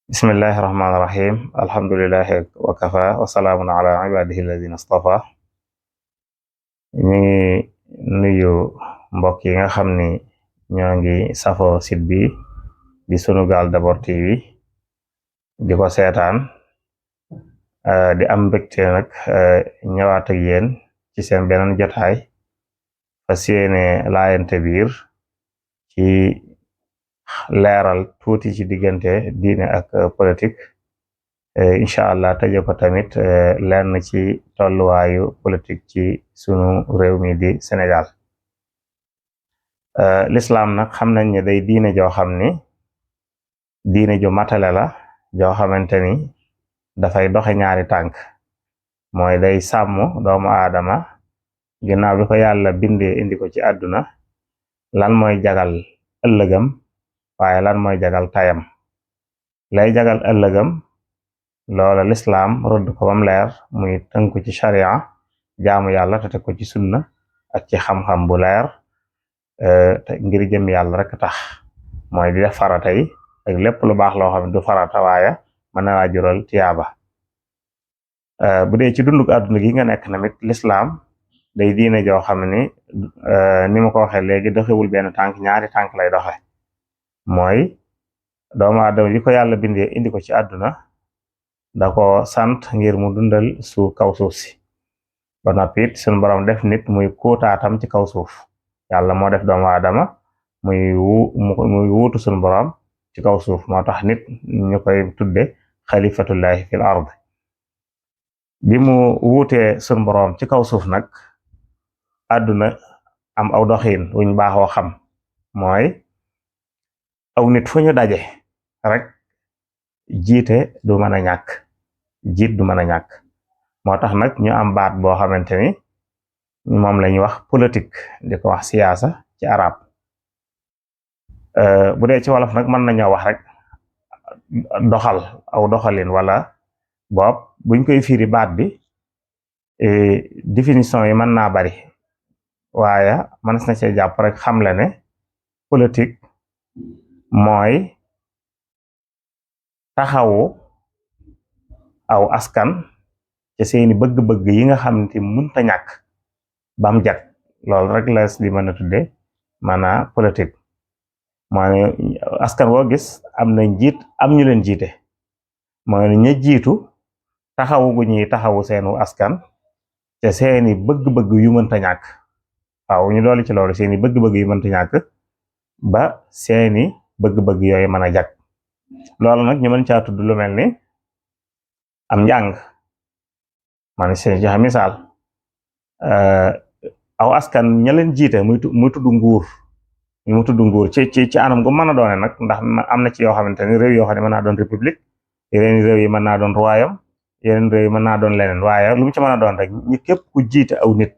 bismillahi rahmaani rahim alhamdulilahi wa kafa wa salaamun ala ibadihi alladina astafa ñu ngi nuyu mbokk yi nga xam ni ñoo ngi safo site bi di Sunugal d'abord TV di ko seetaan di am mbégte nag ñëwaat ak yéen ci seen beneen jotaay fas yéene laayante biir ci leeral tuuti ci diggante diine ak politique incha allah tëje ko tamit lenn ci tolluwaayu politique ci sunu réew mi di Sénégal. L'islam nag xam nañ ne day diine joo xam ni diine ju matale la joo xamante ni dafay doxe ñaari tànk mooy day sàmm doomu aadama ginnaaw bi ko yàlla bindee indi ko ci àdduna lan mooy jagal ëllëgam waaye lan mooy jagal tayam lay jagal ëllëgam loola lislaam rëdd ko bam leer muy tënku ci sharia jaamu yàlla te teg ko ci sunna ak ci xam-xam bu leer te ngir jëm yàlla rek tax mooy di def farata yi ak lépp lu baax loo xam ne du farata waaye mën na laa jural tiyaaba bu dee ci dunduk àdduna gi nga nekk namit lislaam day diine joo xam ni ni ma ko waxee léegi doxewul benn tànk ñaari tànk lay doxe mooy doomu aadama bi ko yàlla bindee indi ko ci àdduna da ko sant ngir mu dundal kaw suuf si ba noppi it suñu borom def nit muy kuutaatam ci kaw suuf yàlla moo def doomu aadama muy wuutu suñu borom ci kaw suuf moo tax nit ñu koy tudde xalifatullahi fil ard bi mu wuutee suñu borom ci kaw suuf nag àdduna am aw doxiin wuñ baaxoo xam mooy aw nit fu ñu daje rek jiite du mën a ñàkk jiit du mën a ñàkk moo tax nag ñu am baat boo xamante ni moom la ñuy wax politique di ko wax siyaasa ci arab bu dee ci wolof nag mën nañoo wax rek doxal aw doxalin wala boob buñ koy firi baat bi définition yi mën naa bari waaye mënees na cee jàpp rek xam le ne politique mooy taxawu aw askan ci seeni bëgg-bëgg yi nga xam ne mënta ñàkk bam jag loolu rek la di mën a tudde maanaam politique mooy askan woo gis am na njiit am ñu leen jiite mooy ña jiitu taxawu gu ñuy taxawu seenu askan te seeni bëgg-bëgg yu mënta ñàkk waaw ñu dooli ci loolu seeni bëgg-bëgg yu mënta ñàkk ba seeni bëgg-bëgg yooyu mën a jag loolu nag ñu mën caa tudd lu mel ni am njàng man seen joxe misaal aw askan ña leen jiite muy tudd nguur mu tudd nguur ci anam gu mën a doone nag ndax am na ci yoo xamante ni réew yoo xam ne mën naa doon république yeneen réew yi mën naa doon royaume yeneen réew yi mën naa doon leneen waaye lu mu ci mën a doon rek ñi képp ku jiite aw nit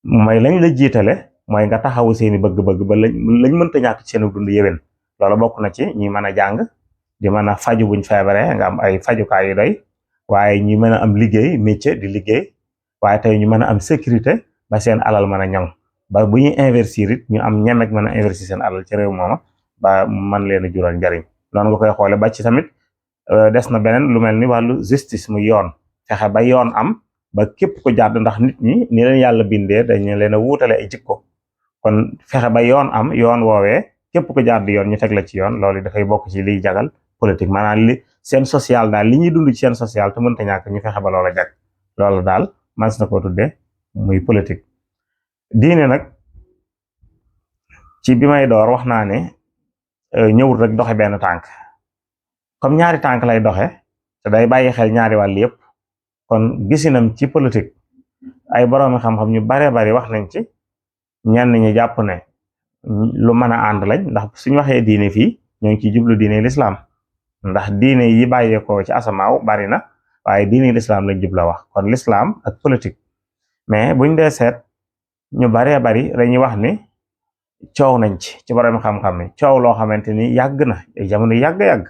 mooy lañ la jiitale mooy nga taxawu seeni bëgg-bëgg ba lañ mënta ñàkk ci seeni dund yéwén loolu bokk na ci ñi mën a jàng di mën a faju buñ feebaree nga am ay fajukaay yu doy waaye ñi mën a am liggéey métier di liggéey waaye tey ñu mën a am sécurité ba seen alal mën a ñoŋ ba bu ñuy investir it ñu am ñemek mën a investir seen alal ci réew mooma ba man leen a jural njariñ noonu nga koy xoole ba ci tamit des na beneen lu mel ni wàllu justice muy yoon fexe ba yoon am ba képp ko jàdd ndax nit ñi ni leen yàlla bindee dañu leen a wuutale ay jikko kon fexe ba yoon am yoon woowee képp ko jàdd yoon ñu teg la ci yoon loolu dafay bokk ci liy jagal politique maanaam li seen social daal li ñuy dund ci seen social te mënta ñàkk ñu fexe ba loola jag loolu daal man na ko tudde muy politique diine nag ci bi may door wax naa ne ñëwul rek doxe benn tànk comme ñaari tànk lay doxe te day bàyyi xel ñaari wàll yëpp kon gisinam ci politique ay boroomi xam-xam ñu bare bari wax nañ ci ñenn ñi jàpp ne lu mën a ànd lañ ndax suñu waxee diine fii ñoo ngi ciy jublu diine lislaam ndax diine yi bàyyeekoo ci asamaaw bari na waaye diine lislaam lañ jubla wax kon lislaam ak politique mais buñ dee seet ñu baree bari dañuy wax ni coow nañ ci borom xam-xam ni coow loo xamante ni yàgg na ay jamono yàgg-yàgg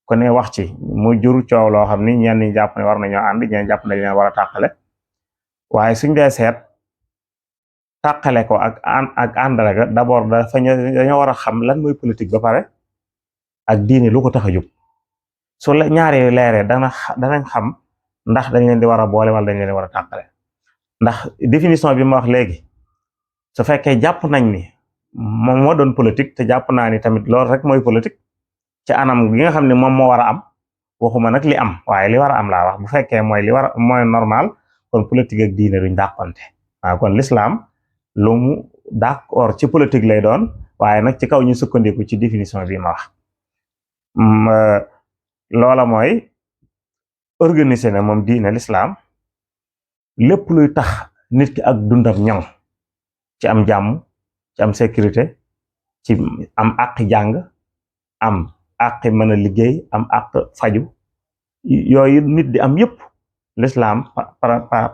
ku ne wax ci mu jur coow loo xam ni ñenn ñi jàpp ne war nañoo ànd ñenn jàpp ne leen war a tàqale waaye suñ dee seet tàqale ko ak àndale ga d'abord dañoo war a xam lan mooy politique ba pare ak diine lu ko tax a jóg su la ñaari leeree danañ xam ndax dañ leen di war a boole wala dañ leen di war a tàqale ndax définition bi ma wax léegi su fekkee jàpp nañ ni moom moo doon politique te jàpp naa ni tamit loolu rek mooy politique ci anam gi nga xam ne moom moo war a am waxuma nag li am waaye li war a am laa wax bu fekkee mooy normal kon politique ak diine duñ dàqonte waaw kon l'islam lu mu d'accord ci politique lay doon waaye nag ci kaw ñu sukkandiku ci définition bi ma wax loola mooy organiser na moom diine l'islam lépp luy tax nit ki ak dundam ñoŋ ci am jàmm ci am sécurité ci am àqi jàng am àqi mën a liggéey am àq faju yooyu nit di am yëpp l'islam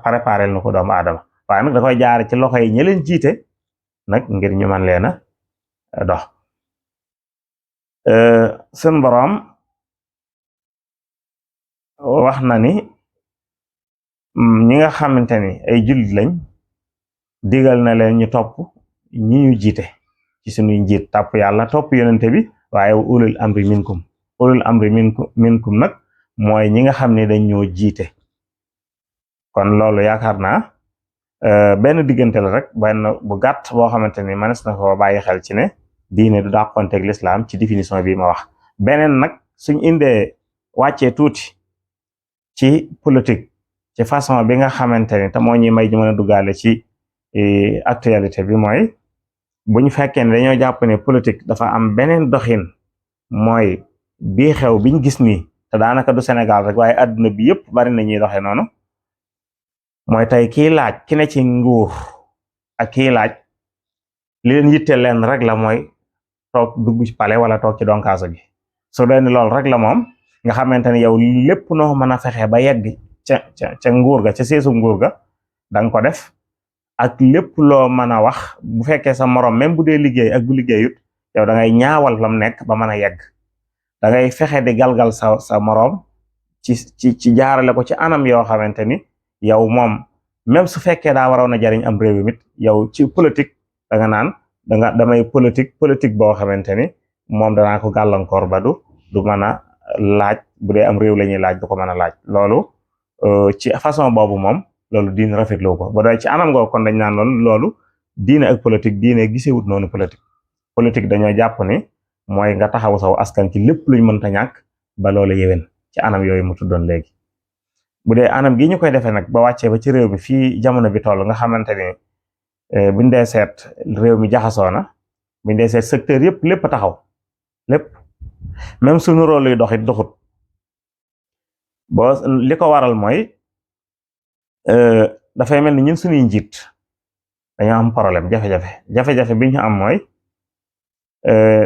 préparé na ko doomu aadama waaye nag da koy jaare ci loxo yi ñi leen jiite nag ngir ñu man leen a dox seen boroom wax na ni ñi nga xamante ni ay jullit lañ digal na leen ñu topp ñi ñu jiite ci suñuy njiit topp yàlla topp yonente bi waaye ulul amri minkum nag mooy ñi nga xam ne dañ ñoo jiite kon loolu yaakaar naa benn diggante la rek benn bu gàtt boo xamante ni mënees na ko bàyyi xel ci ne diine du dàqonteeg l'islam ci définition bi ma wax beneen nag suñ indee wàccee tuuti ci politique ci façon bi nga xamante ni te moo ñuy may ñu mën a duggaale ci actualité bi mooy bu ñu fekkee ne dañoo jàpp ne politique dafa am beneen doxin mooy bii xew biñ gis nii te daanaka du Sénégal rek waaye àdduna bi yëpp bari na ñuy doxee noonu mooy tey kii laaj ki ne ci nguur ak kii laaj li leen yitteel leen rek la mooy toog dugg ci palais wala toog ci donkaaso gi su dee ni loolu rek la moom nga xamante ne yow lépp noo mën a fexe ba yegg ca nguur ga ca seesu nguur ga danga ko def ak lépp loo mën a wax bu fekkee sa morom même bu dee liggéey ak bu liggéeyut yow da ngay ñaawal lam nekk ba mën a yegg da ngay fexe di galgal sa morom ci jaarale ko ci anam yoo xamante ni yow moom même su fekkee daa waroon a jariñ am réew mi yow ci politique da nga naan damay politique boo xamante ni moom danaa ko gàllankoor ba du mën a laaj bu dee am réew la ñuy laaj du ko mën a laaj loolu ci façon boobu moom loolu diine rafetlu ko ba doy ci anam ngoo kon dañ naan loolu diine ak politique diine gisewut noonu politique dañoo jàpp ni mooy nga taxaw saw askan ci lépp luñ mënta ñàkk ba loolu yéwén ci anam yooyu mu tuddoon léegi bu dee anam gi ñu koy defee nag ba wàccee ba ci réew mi fii jamono bi toll nga xamante ni buñ dee seet réew mi jaxasoo na buñ dee seet secteur yëpp lépp taxaw lépp même suñu rôle yi doxit doxut boo li ko waral mooy dafay mel ni ñun suñuy njiit dañoo am problème jafe-jafe bi ñu am mooy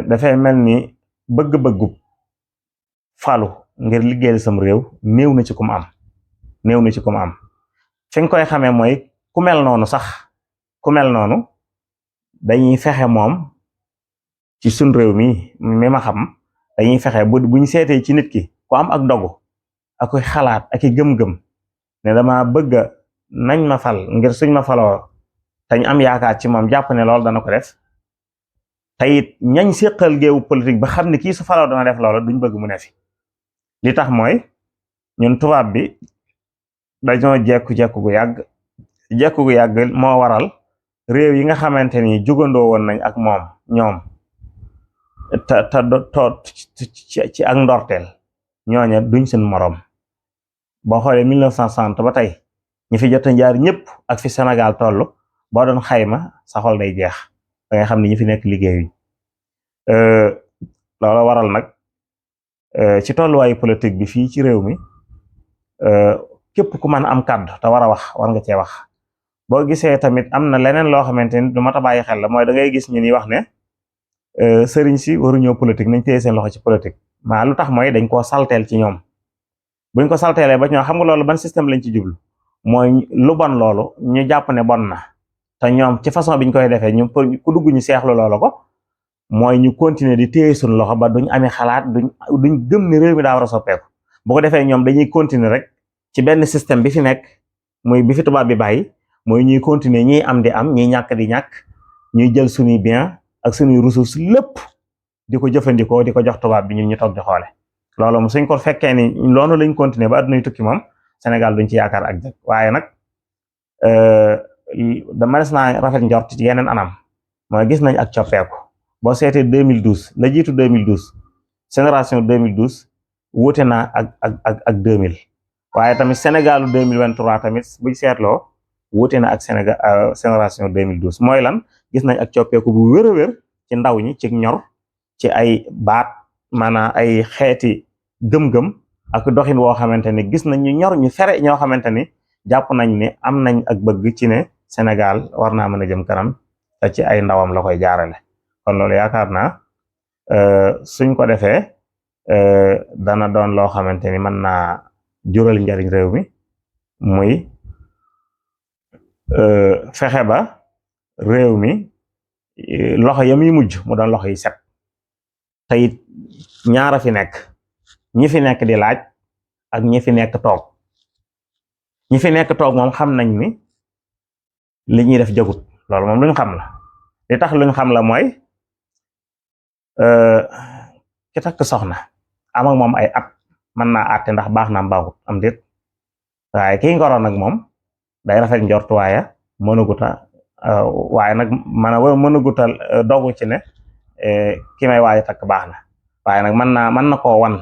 dafay mel ni bëgg-bëggu falu ngir liggéeyal sam réew néew na ci ku mu am fi nga koy xamee mooy ku mel noonu dañuy fexe moom ci suñ réew mi ma xam dañuy fexe buñ seetee ci nit ki ku am ak dogu ak koy xalaat ak i gëm-gëm ne dama bëgg nañ ma fal ngir suñ ma faloo tañ am yaakaar ci moom jàpp ne loolu dana ko def te it ñañ séqal géewu politique ba xam ne kii su faloo dana def loola duñ bëgg mu ne fi li tax mooy ñun tubaab bi dañoo jekku gu yàgg moo waral réew yi nga xamante ni jugandoo woon nañ ak moom ñoom ci ak ndorteel ñooña duñ seen moroom boo xoolee 1960 ba tey ñi fi jot a jaar ñëpp ak fi Sénégal toll boo doon xayma sa xol day jeex da nga xam ne ñi fi nekk liggéeyuñ loolu waral nag ci tolluwaayu politique bi fii ci réew mi képp ku mën a am kàddu te war a wax war nga cee wax boo gisee tamit am na leneen loo xamante ni du mat a bàyyi xel la mooy da ngay gis ñu ni wax ne sëriñ si waruñoo politique nañ téye seen loxo ci politique maa lu tax mooy dañ koo salteel ci ñoom buñ ko salteelee ba ñoo xam nga loolu ban système lañ ci jublu mooy lu bon loolu ñu jàpp ne bon na te ñoom ci façon biñ koy defee ñu ku dugg ñu seexlu loolu ko mooy ñu continuer di téye suñu loxo ba duñ amee xalaat duñ gëm ni réew mi daa war a soppeeku bu ko defee ñoom dañuy continuer rek ci benn système bi fi nekk muy bi fi tubaab bi bàyyi mooy ñuy continuer ñiy am di am ñiy ñàkk di ñàkk ñuy jël suñuy bien ak suñuy ressources lépp di ko jëfandikoo di ko jox tubaab bi ñun ñu toog di xoole loolu moom suñ ko fekkee ni loolu lañ continuer ba addunay tukki moom Sénégal duñ ci yaakaar ak jëkk waaye nag dama des naa rafet njort ci yeneen anam mooy gis nañ ak coppeeku boo seetee 2012 la jiitu 2012 génération 2012 wuute naa ak 2000 waaye tamit Sénégalu 2023 tamit buñ seetloo wuute na ak Sénégal génération 2012 mooy lan gis nañ ak coppeeku bu wér a wér ci ndaw ñi ci ñor ci ay baat maanaam ay xeeti gëm-gëm ak doxin woo xamante ni gis nañ ñu ñor ñu fere ñoo xamante ni jàpp nañ ni am nañ ak bëgg ci ne Sénégal war naa mën a jëm kanam te ci ay ndawam la koy jaarale kon loolu yaakaar naa suñ ko defee dana doon loo xamante ni mën naa jural njariñ réew mi muy fexe ba réew mi loxo ya muy mujj mu doon loxo yi set te it ñaara fi nekk ñi fi nekk di laaj ak ñi fi nekk toog ñi fi nekk toog moom xam nañ ni li ñuy def jagut loolu moom luñ xam la li tax luñ xam la mooy ki takk soxna am ak moom ay at mën naa àtte ndax baax na am baaxut am déet waaye kii ngoro nag moom day rafet njort waaye mënaguta waaye nag mënaguta dogu ci ne ki may waaye takk baax na waaye nag mën na koo wan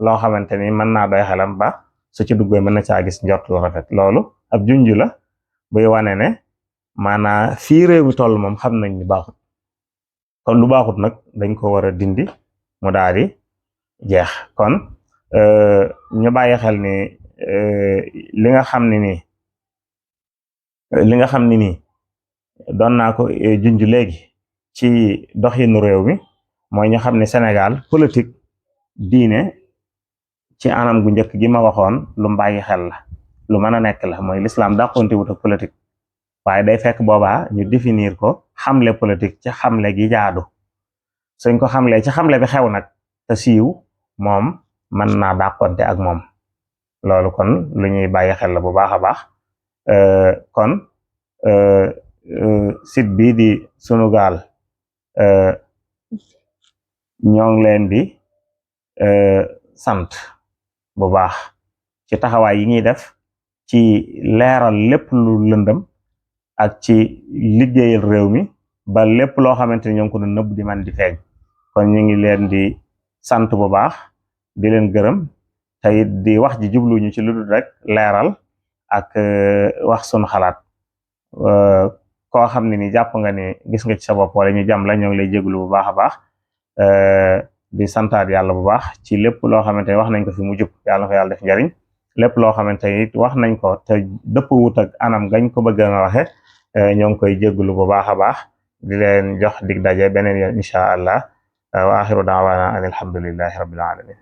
loo xamante ni mën naa doy xelam ba su ci duggee mën na caa gis njort lu rafet loolu ab junj la buy wane ne maanaa fii réew mi toll moom xam nañ ni baaxut kon lu baaxut nag dañ ko war a dindi mu daal di jeex kon ñu bàyyi xel ni li nga xam ne nii doon naa ko junj léegi ci doxinu réew mi mooy ñu xam ne Sénégal politique diine ci anam gu njëkk gi ma waxoon lu bàyyi xel la lu mën a nekk la mooy l'islam dàqonte wut ak politique waaye day fekk boobaa ñu définir ko xamle politique ci xamle gi jaadu suñ ko xamlee ci xamle bi xew nag te siiw moom mën naa dàqonte ak moom loolu kon lu ñuy bàyyi xel la bu baax a baax kon site bii di Sunugal ñoo ngi leen di sant bu baax ci taxawaay yi ñuy def ci leeral lépp lu lëndëm ak ci liggéeyal réew mi ba lépp loo xamante ni ñoo ngi ko doon nëbb di man di feeñ kon ñu ngi leen di sant bu baax di leen gërëm te it di wax ji jubluñu ci lu dul rek leeral ak wax sunu xalaat koo xam ne ni jàpp nga ni gis nga ci sa bopp wala ñu jàmm la ñoo ngi lay jéglu bu baax a baax di santaat yàlla bu baax ci lépp loo xamante ni wax nañ ko fi mu jub yàlla na ko yàlla def njariñ lépp loo xamante ni wax nañ ko te dëpp wut ak anam gañ ko bëgg a waxe ñoo ngi koy jéglu bu baax a baax di leen jox dig daje beneen yoon incha allah wa axiru daawaana an alhamdulillahi rabbil alamin